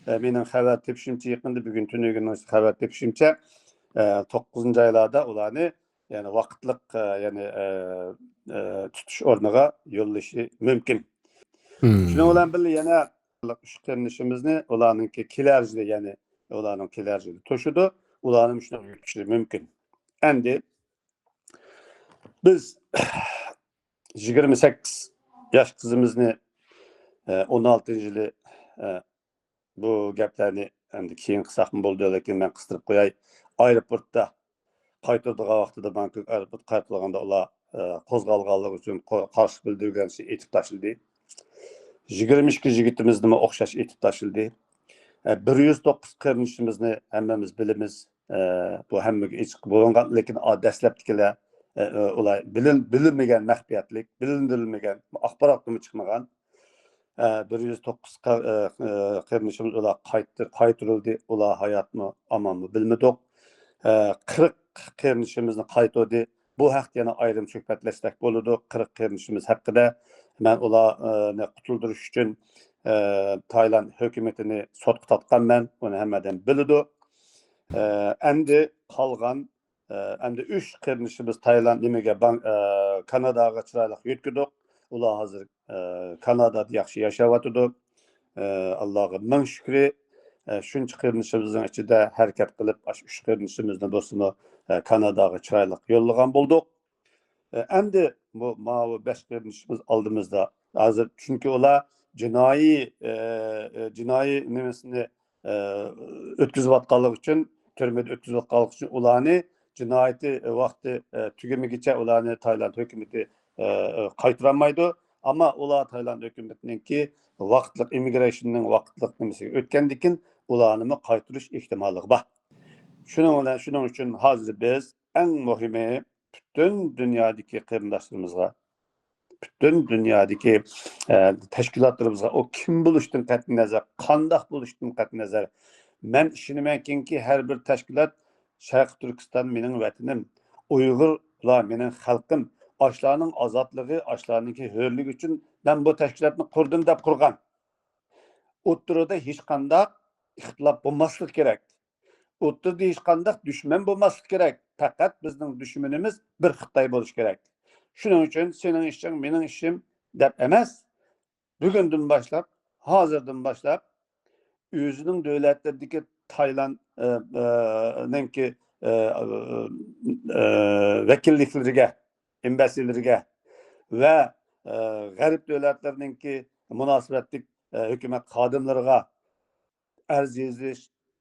ئە، مېنىڭ خەۋەر تېپىشىمچە، يېقىندا بۈگۈن تۈنۈگۈن خەۋەر تېپىشىمچە، ئە، توققۇزىنچى ئايلاردا ئۇلارنى، يەنى ۋاقىتلىق، ئە، يەنى، ئە، ئە، تۇتۇش ئورنىغا يوللىشى مۇمكىن. شۇنىڭ بىلەن بىللە يەنە ئۈچ قېرىندىشىمىزنى ئۇلارنىڭكى كېلەر يىلى، يەنى ئۇلارنىڭ كېلەر يىلى توشىدۇ، ئۇلارنى شۇنداق يۆتكىشى مۇمكىن. ئەمدى بىز يىگىرمە سەككىز ياش قىزىمىزنى، ئە، ئون ئالتىنچى يىلى، ئە، بۇ گەپلەرنى ئەمدى كېيىن قىلساقمۇ بولىدۇ، لېكىن مەن قىستۇرۇپ قوياي. ئايروپورتتا قايتۇرىدىغان ۋاقتىدا، بانكوك ئايروپورتقا قايتۇرىدىغاندا ئۇلار، ئە، قوزغالغانلىقى ئۈچۈن قو-، قارشىلىق بىلدۈرگەن ئىشى ئېتىپ تاشلىدى. يىگىرمە ئىككى يىگىتىمىزنىمۇ ئوخشاش ئېتىپ تاشلىدى. ئە، بىر يۈز توققۇز قېرىندىشىمىزنى ھەممىمىز بىلىمىز. ئە، بۇ ھەممىگە ئېچىق بولۇنغان، لېكىن ئا-، دەسلەپتىكىلەر، ئە، ئە، ئۇلار بىلىن-، بىلىنمىگەن مەخپىيەتلىك، بىلىندۈرۈلمىگەن، ئاخباراتتىمۇ چىقمىغان. ئە، بىر يۈز توققۇز قا-، ئە، ئە، قېرىندىشىمىز ئۇلار قايتتى-، قايتۇرۇلدى. ئۇلار ھاياتمۇ، ئامانمۇ بىلمىدۇق. ئە، قىرىق قېرىندىشىمىزنى قايتۇردى. بۇ ھەقتە يەنە ئايرىم سۆھبەتلەشسەك بولىدۇ. قىرىق قېرىندىشىمىز ھەققىدە. مەن ئۇلارنى قۇتۇلدۇرۇش ئۈچۈن، ئە، تايلاند ھۆكۈمىتىنى سوتقا تارتقانمەن. ئۇنى ھەممە ئادەم بىلىدۇ. ئە، ئەمدى قالغان، ئە، ئەمدى ئۈچ قېرىندىشىمىز تايلاند، نېمىگە، بان-، ئە، كاناداغا چىرايلىق يۆتكىدۇق. ئۇلار ھازىر، ئە، كانادادا ياخشى ياشاۋاتىدۇ. ئە، ئاللاغا مىڭ شۈكرى. ئە، شۇنچە قېرىندىشىمىزنىڭ ئىچىدە ھەرىكەت قىلىپ، ئاشۇ ئۈچ قېرىندىشىمىزنى بولسىمۇ، ئە، كاناداغا چىرايلىق يوللىغان بولدۇق. ئە، ئەمدى بۇ، ماۋۇ بەش قېرىندىشىمىز ئالدىمىزدا. ھازىر، چۈنكى ئۇلار جىنايى، ئە، ئە، جىنايى نېمىسىنى، ئە، ئۆتكۈزۈۋاتقانلىقى ئۈچۈن، تۈرمىدە ئۆتكۈزۈۋاتقانلىقى ئۈچۈن ئۇلارنى جىنايىتى ۋاقتى، ئە، تۈگىمىگىچە ئۇلارنى تايلاند ھۆكۈمىتى، ئە، ئە، قايتۇرالمايدۇ. ئەمما ئۇلار تايلاند ھۆكۈمىتىنىڭكى ۋاقىتلىق ئىممىگرېيشننىڭ ۋاقىتلىق نېمىسىگە ئۆتكەندىن كېيىن ئۇلارنىمۇ قايتۇرۇش ئېھتىماللىقى بار. شۇنىڭ بىلەن، شۇنىڭ ئۈچۈن ھازىر بىز ئەڭ مۇھىمى، پۈتۈن دۇنيادىكى قېرىنداشلىرىمىزغا، پۈتۈن دۇنيادىكى، ئە، تەشكىلاتلىرىمىزغا، ئۇ كىم بولۇشتىن قەتئىينەزەر، قانداق بولۇشتىن قەتئىينەزەر، مەن ئىشىنىمەنكىنكى، ھەر بىر تەشكىلات، شەرقىي تۈركىستان مېنىڭ ۋەتىنىم، ئۇيغۇرلار مېنىڭ خەلقىم، ئاشۇلارنىڭ ئازادلىقى، ئاشۇلارنىڭكى ھۆرلۈكى ئۈچۈن مەن بۇ تەشكىلاتنى قۇردۇم دەپ قۇرغان. ئوتتۇرىدا ھېچقانداق ئىختىلاپ بولماسلىقى كېرەك. ئوتتۇرىدا ھېچقانداق دۈشمەن بولماسلىقى كېرەك. پەقەت بىزنىڭ دۈشمىنىمىز بىر خىتاي بولۇشى كېرەك. شۇنىڭ ئۈچۈن سېنىڭ ئىشىڭ، مېنىڭ ئىشىم دەپ ئەمەس، بۈگۈندىن باشلاپ، ھازىردىن باشلاپ ئۆزىنىڭ دۆلەتلىرىدىكى تايلاند، ئە، ئە، نىڭكى، ئە، ئە، ۋەكىللىكلىرىگە، ئېمبەسسىلىرىگە ۋە، ئە، غەرب دۆلەتلىرىنىڭكى مۇناسىۋەتلىك، ئە، ھۆكۈمەت خادىملىرىغا ئەرز يېزىش،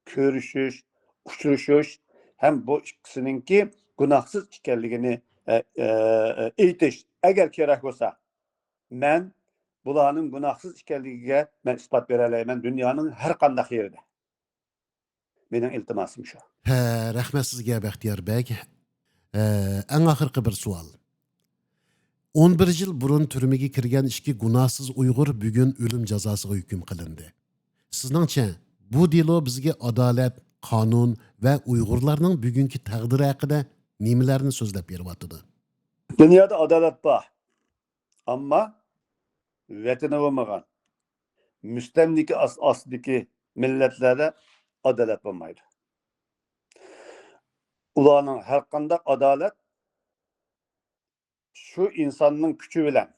كۆرۈشۈش، ئۇچرىشىش ھەم بۇ ئىككىسىنىڭكى گۇناھسىز ئىكەنلىكىنى، ئە، ئە، ئېيتىش. ئەگەر كېرەك بولسا، مەن بۇلارنىڭ گۇناھسىز ئىكەنلىكىگە مەن ئىسپات بېرەلەيمەن دۇنيانىڭ ھەر قانداق يېرىدە. مېنىڭ ئىلتىماسىم شۇ. ھە، رەھمەت سىزگە، بەختىيار بەگ. ھە، ئەڭ ئاخىرقى بىر سوئال. ئون بىر يىل بۇرۇن تۈرمىگە كىرگەن ئىككى گۇناھسىز ئۇيغۇر بۈگۈن ئۆلۈم جازاسىغا ھۆكۈم قىلىندى. سىزنىڭچە، بۇ دېلو بىزگە ئادالەت، قانۇن ۋە ئۇيغۇرلارنىڭ بۈگۈنكى تەقدىرى ھەققىدە نېمىلەرنى سۆزلەپ بېرىۋاتىدۇ؟ دۇنيادا ئادالەت بار، ئەمما ۋەتىنى بولمىغان، مۇستەملىكە ئاس-، ئاستىدىكى مىللەتلەردە ئادالەت بولمايدۇ. ئۇلارنىڭ ھەر قانداق ئادالەت شۇ ئىنساننىڭ كۈچى بىلەن،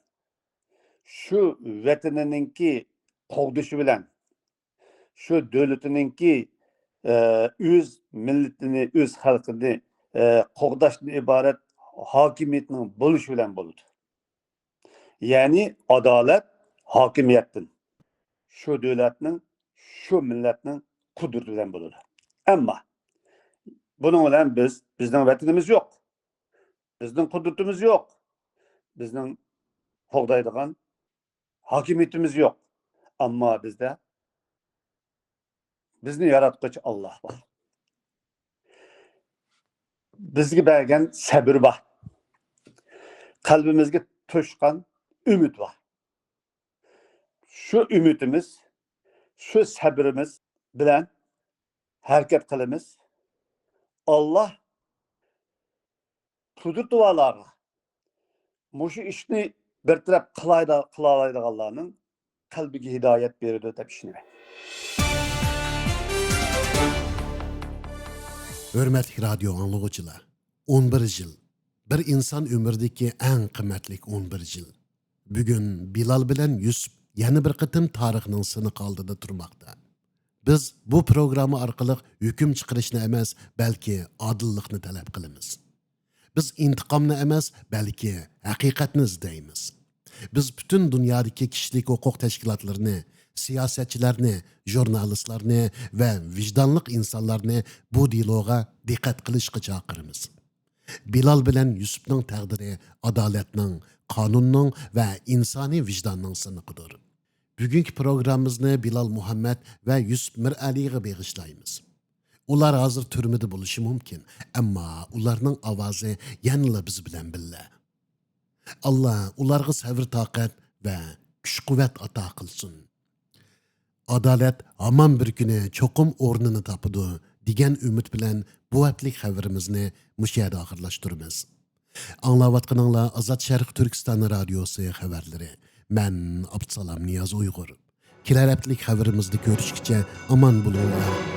شۇ ۋەتىنىنىڭكى قوغدىشى بىلەن، شۇ دۆلىتىنىڭكى، ئە، ئۆز مىللىتىنى، ئۆز خەلقىنى، ئە، قوغداشتىن ئىبارەت ھاكىمىيىتىنىڭ بولۇشى بىلەن بولىدۇ. يەنى ئادالەت ھاكىمىيەتتىن، شۇ دۆلەتنىڭ، شۇ مىللەتنىڭ قۇدرىتى بىلەن بولىدۇ. ئەمما بۇنىڭ بىلەن بىز، بىزنىڭ ۋەتىنىمىز يوق. بىزنىڭ قۇدرىتىمىز يوق. بىزنىڭ قوغدايدىغان ھاكىمىيىتىمىز يوق. ئەمما بىزدە بىزنى ياراتقۇچى ئاللاھ بار. بىزگە بەرگەن سەبر بار. قەلبىمىزگە توشقان ئۈمىد بار. شۇ ئۈمىدىمىز، شۇ سەبرىمىز بىلەن ھەرىكەت قىلىمىز. ئاللاھ قۇدرىتى بارلارغا، مۇشۇ ئىشنى بىر تەرەپ قىلايدا-، قىلالايدىغانلارنىڭ قەلبىگە ھىدايەت بېرىدۇ دەپ ئىشىنىمەن. ھۆرمەتلىك رادىيو ئاڭلىغۇچىلار، ئون بىر يىل، بىر ئىنسان ئۆمرىدىكى ئەڭ قىممەتلىك ئون بىر يىل. بۈگۈن بىلال بىلەن يۈسۈپ يەنە بىر قېتىم تارىخنىڭ سىنىقى ئالدىدا تۇرماقتا. بىز بۇ پروگرامما ئارقىلىق ھۆكۈم چىقىرىشنى ئەمەس، بەلكى ئادىللىقنى تەلەپ قىلىمىز. بىز ئىنتىقامنى ئەمەس، بەلكى ھەقىقەتنى ئىزدەيمىز. بىز پۈتۈن دۇنيادىكى كىشىلىك ھوقۇق تەشكىلاتلىرىنى، سىياسەتچىلەرنى، ژۇرنالىستلارنى ۋە ۋىجدانلىق ئىنسانلارنى بۇ دېلوغا دىققەت قىلىشقا چاقىرىمىز. بىلال بىلەن يۈسۈپنىڭ تەقدىرى ئادالەتنىڭ، قانۇننىڭ ۋە ئىنسانىي ۋىجداننىڭ سىنىقىدۇر. بۈگۈنكى پروگراممىمىزنى بىلال مۇھەممەد ۋە يۈسۈپ مىرئەلىگە بېغىشلايمىز. ئۇلار ھازىر تۈرمىدە بولۇشى مۇمكىن، ئەمما ئۇلارنىڭ ئاۋازى يەنىلا بىز بىلەن بىللە. ئاللا ئۇلارغا سەۋر-تاقەت ۋە كۈچ-قۇۋۋەت ئاتا قىلسۇن. ئادالەت ھامان بىر كۈنى چوقۇم ئورنىنى تاپىدۇ، دېگەن ئۈمىد بىلەن بۇ ھەپتىلىك خەۋىرىمىزنى مۇشۇ يەردە ئاخىرلاشتۇرىمىز. ئاڭلاۋاتقىنىڭلار ئازاد شەرق تۈركىستان رادىيوسى خەۋەرلىرى. مەن ئابدۇسالام نىياز ئۇيغۇر. كېلەر ھەپتىلىك خەۋىرىمىزدە كۆرۈشكىچە ئامان بولۇڭلار.